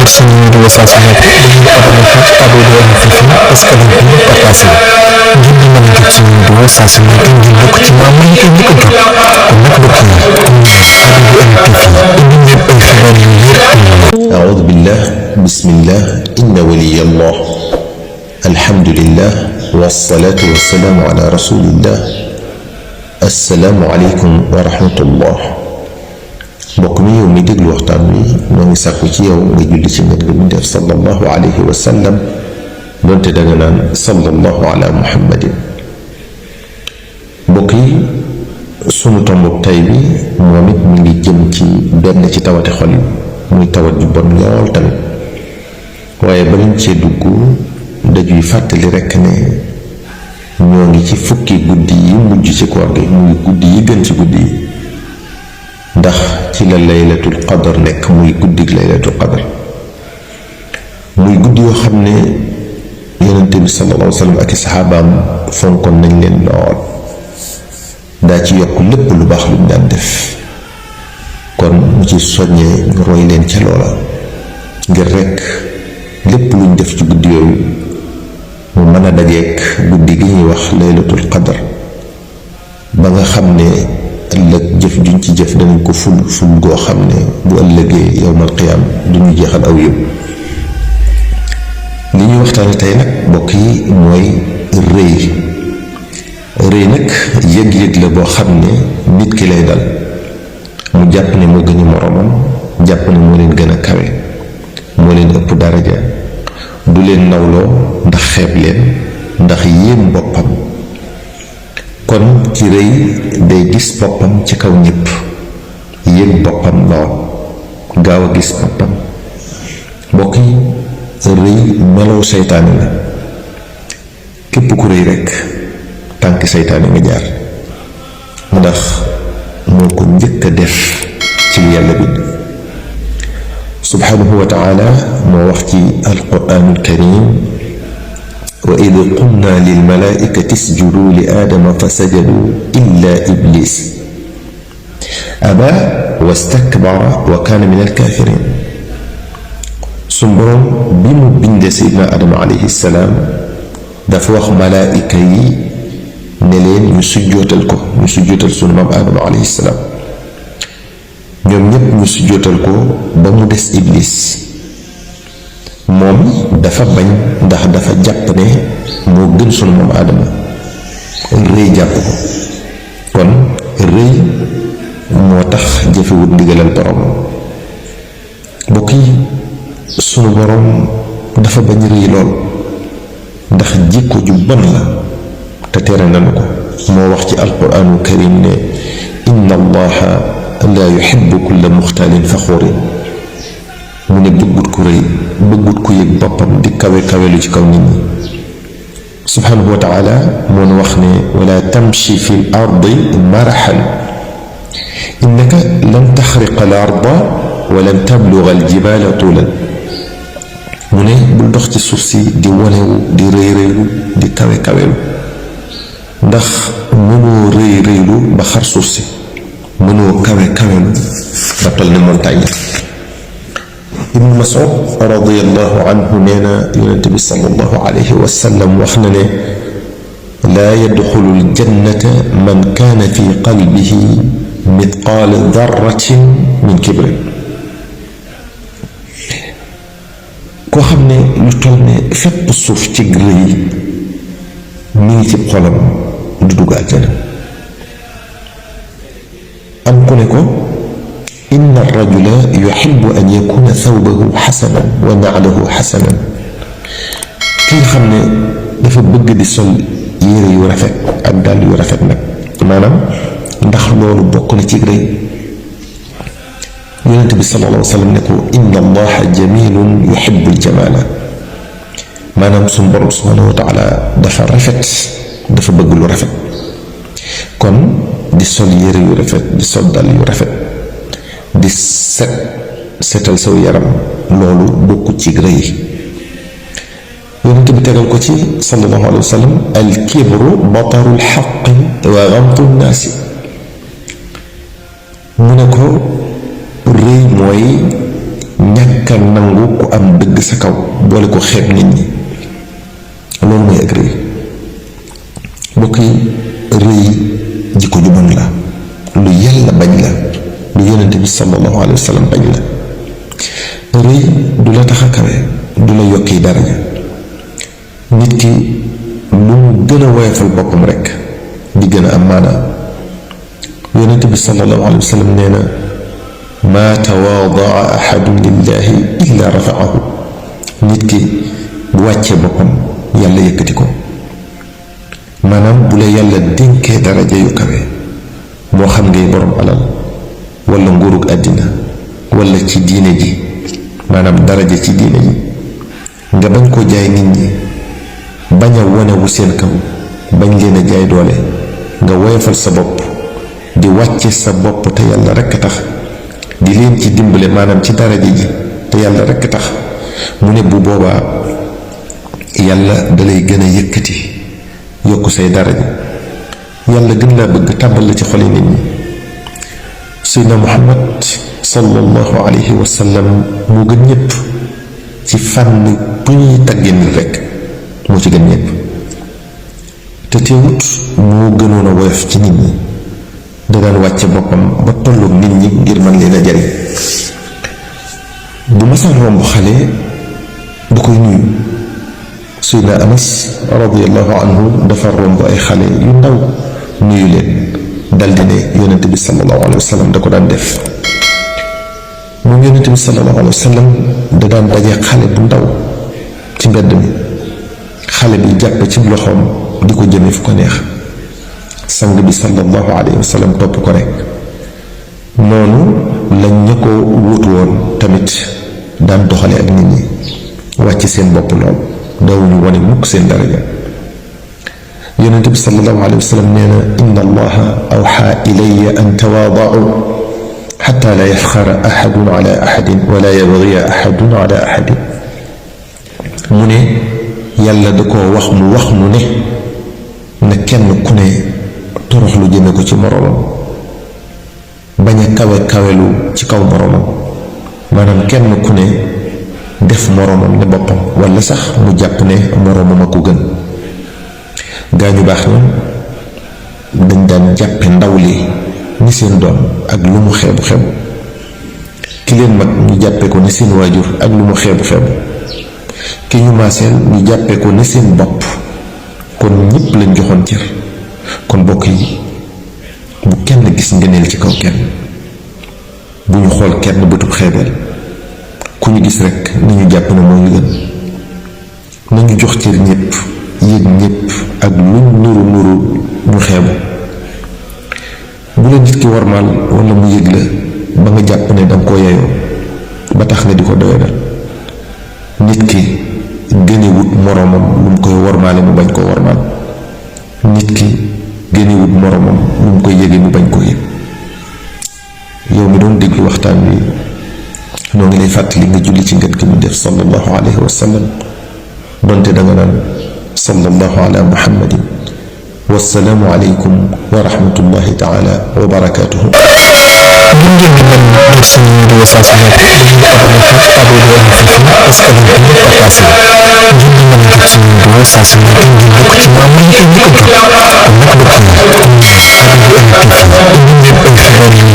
jot suñu vidéo saa su nekk dañuy abonné fii ci Abdou TV escalier bi partagé ngir di mën a jot suñu vidéo saa su nekk ngir bokk ci membre yi koy njëkk a jot kon nag mbokk yi comme Abdou TV indi leen ay xibaar yu wér. أعوذ بالله بسم الله إن ولي الله الحمد لله والصلاة والسلام على رسول الله السلام عليكم ورحمة الله mbokk mi yow mi déglu waxtaan wi ñoo ngi sàkku ci yow nga julli ci nit bi def sallallahu alayhi wa sallam donte danga naan sallallahu ala muhammadin. mbokk yi sunu tomb tay bi moom it mi ngi jëm ci benn ci tawati xol yi muy tawat ju bon lool tamit waaye ba lañ cee dugg dañuy fàttali rekk ne ñoo ngi ci fukki guddi yi mujj ci koor gi muy guddi yi gën ci guddi yi ndax ci la laylatul qadar nekk muy guddig laylatul qadar muy guddi yoo xam ne yonente bi sallallahu alayhi wa sallam ak i saxaabaam fonkoon nañ leen lool daa ci yokk lépp lu baax luñ daan def kon mu ci soññee ñu roy leen ca loola ngir rekk lépp luñ def ci guddi yooyu mu mën a dajeek guddi gi ñuy wax laylatul qadar ba nga xam ne ëllëg jëf juñ ci jëf danañ ko ful goo xam ne bu ëllëgee yowmal qiyaam duñu jeexal aw yëpp. li ñuy waxtaane tey nag mbokk yi mooy rëy nag yëg-yëg la boo xam ne nit ki lay dal mu jàpp ne moo gën a moroomam jàpp ne moo leen gën a kawe moo leen ëpp daraja du leen nawloo ndax xeeb leen ndax yéem boppam. kon ci rëy day gis boppam ci kaw ñépp yéem boppam lool gaaw a gis boppam. mbokk yi rëy melow seytaane la képp ku rëy rekk tànk seytaane nga jaar ndax moo ko njëkk a def ci li yàlla bind subhanahu wa taala moo wax ci alquraanul karim wa id qulna lil malaikati isjudu li aadama fa sajadu illa iblis aba wastakbara wa kaana min alkafirin. suñ boroom bi mu bindee seydina adama alayhi salaam dafa wax malaayika yi ne leen ñu sujjootal ko ñu sujjootal sunu maam adama alayhi salaam ñoom ñépp ñu sujjootal ko ba mu des iblis moom dafa bañ ndax dafa jàpp ne moo gën sunu maam aadama rëy jàpp ko kon rëy moo tax jëfewut ndigalal borom. mbokk yi sunu borom dafa bañ rëy lool ndax jikko ju bon la te tere nanu ko moo wax ci alquraanul karim ne inna allaha la yuhibbu kulla muxtaalin faxuurin mu ne bëggut ku rëy bëggut ku yëg boppam di kawe ci kaw nit ñi. subhanahu wa taala moo nu wax ne wala tamshi fi l ardi maraxan innaka lan taxriqa al arda wa lan tabluga al jibaala tuulan mu ne bul dox ci suuf si di wanewu di rëylu di kawelu ndax mënoo rëylu ba xar suuf si mënoo kawelu ba toll ne montagne. ibnu mas'ud radiyallahu anhu nee na yonente bi sallallahu alayhi wa sallam wax na ne laa yadxulu aljannata man kaana fi qalbihi mithqaala darratin min kibrin. koo xam ne lu toll ne fépp suuf ci rëy mi ngi ci xolam du dugg àjjana. am ku ne ko inna rajula yuhibbu an yakuna thawbahu xasanan wa na'luhu xasanan. ki nga xam ne dafa bëgg di sol yére yu rafet ak dàll yu rafet nag maanaam ndax loolu bokk na ci rëy. yonent bi sallallahu alayhi wa sallam ne ko inna allaha jamilun yuhibbu aljamala maanaam suñu borom subhanahu wa taala dafa rafet dafa bëgg lu rafet. kon di sol yére yu rafet di sol dàll yu rafet di setal saw yaram loolu bokku ci rëy. yonent bi tegal ko ci sallallahu alayhi wa sallam al kibru bataru al xaqi wa gamtu nnaasi mu ne ko rëy mooy ñàkk ñàkk a nangu ku am dëgg sa kaw boole ko xeeb nit ñi loolu mooy ak rëy mbokk yi rëy jikko ju bon la lu yàlla bañ la lu yonent bi sallallahu alayhi wa sallam bañ la rëy du la tax a kawe du la yokki daraja nit ki lu mu gën a woyofal boppam rekk di gën a am maanaa yonent bi sallallahu alayhi wa sallam nee na maa tawaadaa ahadun lillahi illa rafaahu nit ki bu wàccee boppam yàlla yëkkati ko maanaam bu la yàlla dénkee daraja yu kawe moo xam ngay borom alal wala nguurug àddina wala ci diine ji maanaam daraja ci diine ji nga bañ koo jaay nit ñi bañ a wonewu seen kaw bañ leen a jaay doole nga woyofal sa bopp di wàcce sa bopp te yàlla rekk tax di leen ci dimbale maanaam ci daraja ji te yàlla rekk tax mu ne bu boobaa yàlla dalay gën a yëkkati yokk say daraja yàlla gën laa bëgg tàbbal la ci xoli nit ñi Seydina Muhammad sallallahu alayhi wa sallam moo gën ñépp ci fànn bu ñuy tàggee nit rekk moo ci gën ñépp te teewut moo gënoon a woyof ci nit ñi da daan wàcce boppam ba tolloog nit ñi ngir man leen a jariñ bu masaan romb xale du koy nuyu Seydina Anas radiyallahu anhu dafa romb ay xale yu ndaw nuyu leen daldi ne yonent bi sallallahu alayhi wa sallam da ko daan def moom yonent bi sallallahu alayhi wa sallam da daan daje xale bu ndaw ci mbedd mi xale bi jàpp ci loxoom di ko jëme fu ko neex sang bi sallallahu alayhi wa sallam topp ko rekk noonu lañ ña ko wuutu woon tamit daan doxale ak nit ñi wàcc seen bopp lool dawuñu wane mukk seen daraja yonent bi sallallahu alayhi wa sallam nee na inna allaha awxa ilayya an tawaadau xatta la yafxara axadun ala axadin wala yabgiya axadun ala axadin mu ne yàlla da koo wax mu ne na kenn ku ne torox lu jëme ko ci moroomam bañ a kawelu ci kaw moroomam maanaam kenn ku ne def moroomam ne boppam walla sax mu jàpp ne moroomam a ko gën gaañu baax na dañ daan jàppe ndaw li ni seen doom ak lu mu xeebu xeebu ki leen mag ñu jàppe ko ni seen waajur ak lu mu xeebu xeebu ki ñu maaseel ñu jàppe ko ni seen bopp kon ñépp lañ joxoon cër kon bokk yi bu kenn gis ngëneel ci kaw kenn bu ñu xool kenn bëtub xeebeel ku ñu gis rekk ni ñu jàpp ne moo ñu gën nañu jox cër ñépp yëg ñépp ak lu nuru ñu xeebu bu la nit ki warmaal walla mu yëg la ba nga jàpp ne danga koo yeyoo ba tax nga di ko doyadal nit ki gënewut moroomam lu mu koy warmaale mu bañ koo warmaal nit ki gënewut moroomam lu mu koy yëge mu bañ koo yëg yow mi doon déglu waxtaan wi noo ngi lay fàttali nga julli ci ngën ki mu def sallallahu alayhi wa sallam donte danga naan sallallahu ala muhammadin wassalaamu aleykum wa rahmatullahi taala wa barakaatuhu. ngir ngeen di mën a suñu vidéo saa su nekk dañuy abonné ci ABD Info parce que dañ ko partagé ngir di mën a jot suñu vidéo saa su nekk ngir bokk ci membre yi koy njëkk a jot kon nag bokk na ABD Info indi leen ay xibaar yu